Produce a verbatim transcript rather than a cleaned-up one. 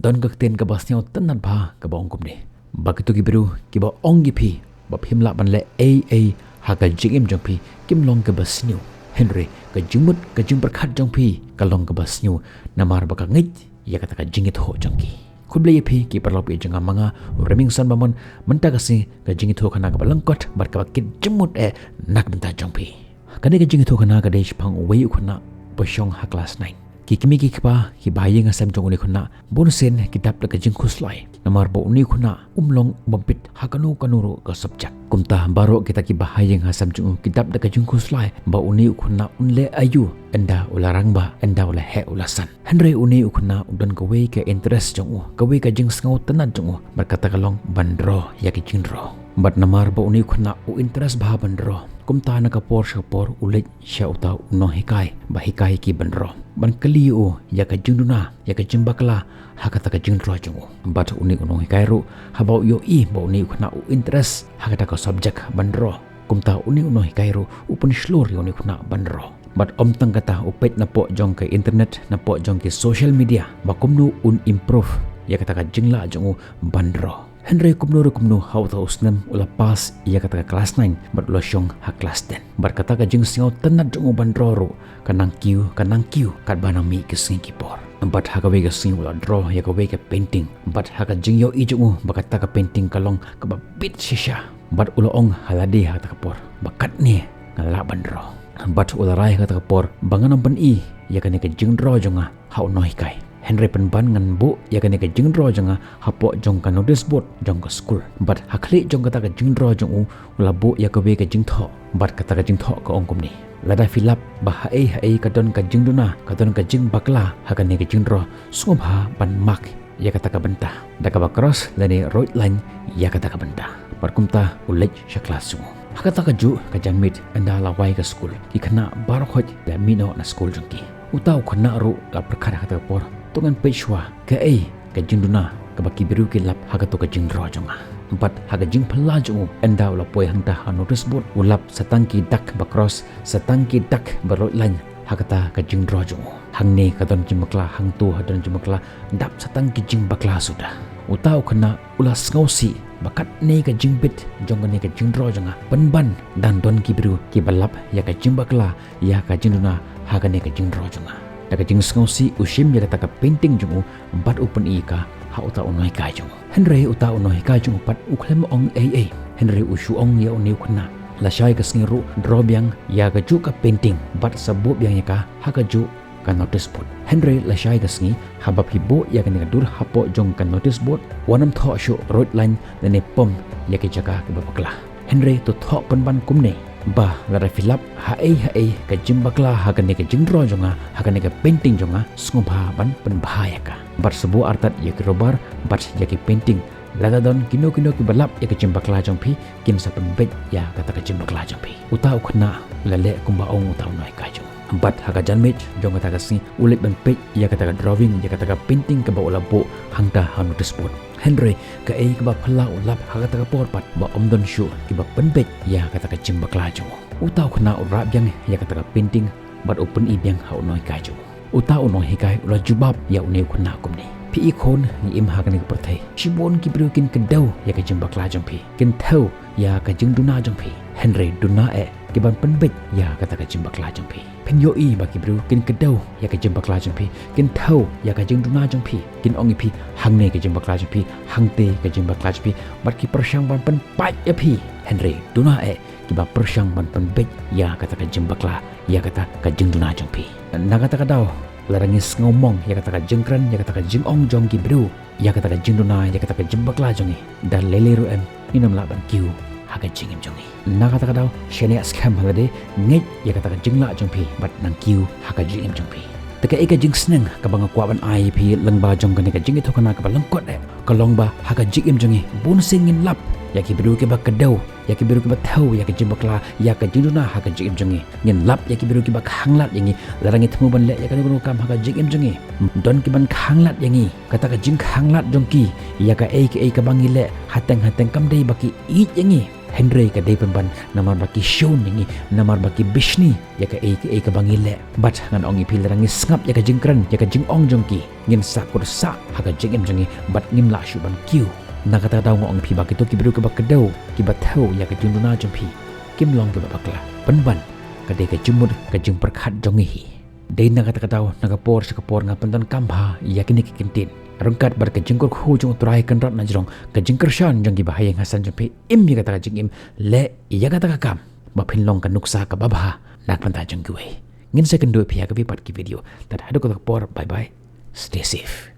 Don ka ktien kaba sngewtynnat bha kaba ong kumne, ba kito ki briew kiba ong ïa phi ba phim lah ban leh ei ei ha ka jingim jong phi kim long kiba sniew. Hynrei ka jingmut ka jingpyrkhat jong phi ka long kaba sniew, namar ba ka ngeit ïa kata ka jingithuh jong ki. Khublei ïa phi ki paralok ïa jong nga, ma nga u Remingson Bamon. Mynta ka sngi ka jingithuh khana kaba lyngkot bad kaba kit jingmut eh na ka bynta jong phi. Kane ka jingithuh khana ka dei shaphang uwei u khynnah ba shong ha klas nine. Ki kmie ki kpa kiba ha ïing ha sem jong une u khynnah bun sien ki dap da ka jingkhuslai namar ba une u khynnah um long uba bit ha kano kano ruh ka subject. Kumta baroh kita kiba ha ïing ha sem jong u ki dap da ka jingkhuslai ba une u khynnah un leh aïu ynda u la rangbah, ynda u la heh u la san. Hynrei une u khynnah u don kawei ka interest jong u, kawei ka jingsngewtynnat jong u, bad kata ka long ban draw ïa ki jingdraw. Bad namar ba une u khynnah u interest bha ban draw, kumta na ka por sha ka por u leit sha uta u nonghikai ba hikai ki ban draw, ban kylli ïa u ïa ka jingduna, ïa ka jingbakla ha kata ka jingdraw jong u. Bad une u nonghikai ruh haba u ïohi ba une u khynnah u interest ha kata ka subject ban draw, kumta une u nonghikai ruh u pynshlur ïa une u khynnah ban draw. Bad ym tang kata, u peit napoh jong ka internet, napoh jong ki social media, ba kumno un improve ïa kata ka jinglah jong u ban draw. Hynrei kumno ruh kumno, ha uta u snem u la pass ïa kata ka klas nine bad u la shong ha klas ten. Bad kata ka jingsngewtynnat jong u ban draw ruh ka nang kiew, ka nang kiew katba nang mih ki sngi ki por. Bad ha kawei ka sngi u la draw ïa kawei ka painting. Bad ha ka jingïohi jong u ba kata ka painting ka long kaba bit shisha, bad u la ong ha lade ha kata ka por ba katne nga lah ban draw. Bad u la rai ha kata ka por ba ngan ym pyni ïa kane ka jingdraw jong nga ha u nonghikai. Hynrei pynban ngan buh ïa kane ka jingdraw jong nga hapoh jong ka notice board jong ka skul. Bad ha khlieh jong kata ka jingdraw jong u, u la buh ïa kawei ka jingthoh. Bad kata ka jingthoh ka ong kumne: Lada phi lap ba haei haei ka don ka jingduna, ka don ka jingbakla ha kane ka jingdraw, sngewbha ban mark ïa kata ka bynta da kaba cross lane roit line ïa kata ka bynta. Bad kumta u leit sha klas jong u. Ha kata kajuh ka janmiet, ynda la wai ka skul, ki khynnah baroh khoit la mih noh na skul jong ki. Uta u khynnah ruh la pyrkhat ha kata ka por, to ngan peit shuwa kaei ka jingduna kaba ki briew ki lap ha kato ka jingdraw jong nga. Bad ha ka jingphylla jong u, ynda u la poi hangta ha notice board, u lap sa tang ki dak ba cross, sa tang ki dak ba roit line ha kata ka jingdraw jong u. Hangne ka don jingbakla, hangto ha don jingbakla, dap sa tang ki jingbakla suda. Uta u khynnah u la sngewsih ba katne ka jingbit jong kane ka jingdraw jong nga, pynban dang don ki briew kiba lap ïa ka jingbakla, ïa ka jingduna ha kane ka jingdraw jong nga. Da ka jingsngewsih u shim ïa kata ka painting jong u bad u pyni ïa ka ha uta u nonghikai jong u. Hynrei uta u nonghikai jong u pat u khlem ong ei ei. Hynrei u shu ong ïa une u khynnah, lashai ka sngi ruh draw biang ïa kajuh ka painting bad sa buh biang ïa ka ha kajuh ka notice board. Hynrei lashai ka sngi, haba phi buh ïa kane ka dur hapoh jong ka notice board, wat nym thoh shuh roit line lane pom ïa ki jaka kiba bakla. Hynrei to thoh pynban kumne, ba lada phi lap haei haei ka jingbakla ha kane ka jingdraw jong nga, ha kane ka painting jong nga, sngewbha ban pynbha ïa ka. Bad sa buh artat ïa ki rubber bad ïa ki painting. Lada don kino kino kiba lap ïa ka jingbakla jong phi, kin sa pynbeit ïa kata ka jingbakla jong phi. Uta u khynnah u la leh kumba ong uta u nonghikai jong u. Bad ha ka janmiet jong kata ka sngi u leit ban peit ïa kata ka drawing, ïa kata ka painting kaba u la buh hangta ha notice board. Hynrei kaei kaba phylla u lap ha kata ka por pat ba ym don shuh kiba pynbeit ïa kata ka jingbakla jong u. Uta u khynnah u rah biang ïa kata ka painting bad u pyni biang ha u nonghikai jong u. Uta u nonghikai u la jubab ïa une u khynnah kumne: Phi i khun, ngi im ha kane ka pyrthei, shibun ki briew kin kdew ïa ka jingbakla jong phi, kin thew ïa ka jingduna jong phi. Hynrei duna eh ki ban pynbeit ïa kata ka jingbakla jong phi. Phin ïohi ba ki briew kin kdew ïa ka jingbakla jong phi, kin thew ïa ka jingduna jong phi, kin ong ïa phi hangne ka jingbakla jong phi, hangte ka jingbakla jong phi, bad ki pyrshang ban pynpait ïa phi. Hynrei duna eh ki ba pyrshang ban pynbeit ïa kata ka jingbakla, ïa kata ka jingduna jong phi. Na kata ka daw, lada ngi sngewmong ïa kata ka jingkren, ïa kata ka jingong jong ki briew, ïa kata ka jingduna, ïa kata ka jingbakla jong ngi, da lei lei ruh em ngin ym lah ban kiew ha ka jingim jong ngi. Na kata ka daw, shaniah skhem ha lade, ngeit ïa kata ka jinglah jong phi bad nang kiew ha ka jingim jong phi. Te kaei ka jingsneng kaba nga kwah ban ai ïa phi lyngba jong kane ka jingïathuhkhana kaba lyngkot eh, ka long ba ha ka jingim jong ngi bun sien ngin lap ïa ki briew kiba kdew, ïa ki briew kiba thew ïa ka jingbakla, ïa ka jingduna ha ka jingim jong ngi. Ngin lap ïa ki briew kiba khanglad ïa ngi lada ngi thmu ban leh ïa kano kano ka kam ha ka jingim jong ngi. Don ki ban khanglad ïa ngi, kata ka jingkhanglad jong ki ïa kaei kaei kaba ngi leh hateng hateng kam dei ba ki ïeit ïa ngi. Hynrei ka dei pynban namar ba ki shun ïa ngi, namar ba ki bishni ïa kaei kaei kaba ngi leh. Bad ngan ong ïa phi, lada ngi sngap ïa ka jingkren, ïa ka jingong jong ki, ngin sa kut sah ha ka jingim jong ngi bad ngim lah shuh ban kiew. Na kata ka daw nga ong ïa phi ba kito ki briew kiba kdew, kiba thew ïa ka jingduna jong phi, kim long kiba bakla. Pynban ka dei ka jingmut, ka jingpyrkhat jong ngi hi. Dei na kata ka daw, na ka por sha ka por nga pyndonkam bha ïa kine ki kyntien. Ryngkat bad ka jingkyrkhu jong U Trai Kynrad na jrong, ka jingkyrshan jong ki bahaïing hasem jong phi, im ïa kata ka jingim, leh ïa kata ka kam ba phin long ka nuksa kaba bha na ka bynta jong kiwei. Ngin sa ïakynduh ïa phi ha kawei pat ki video. Tad haduh kata ka por, bye bye. Stay safe.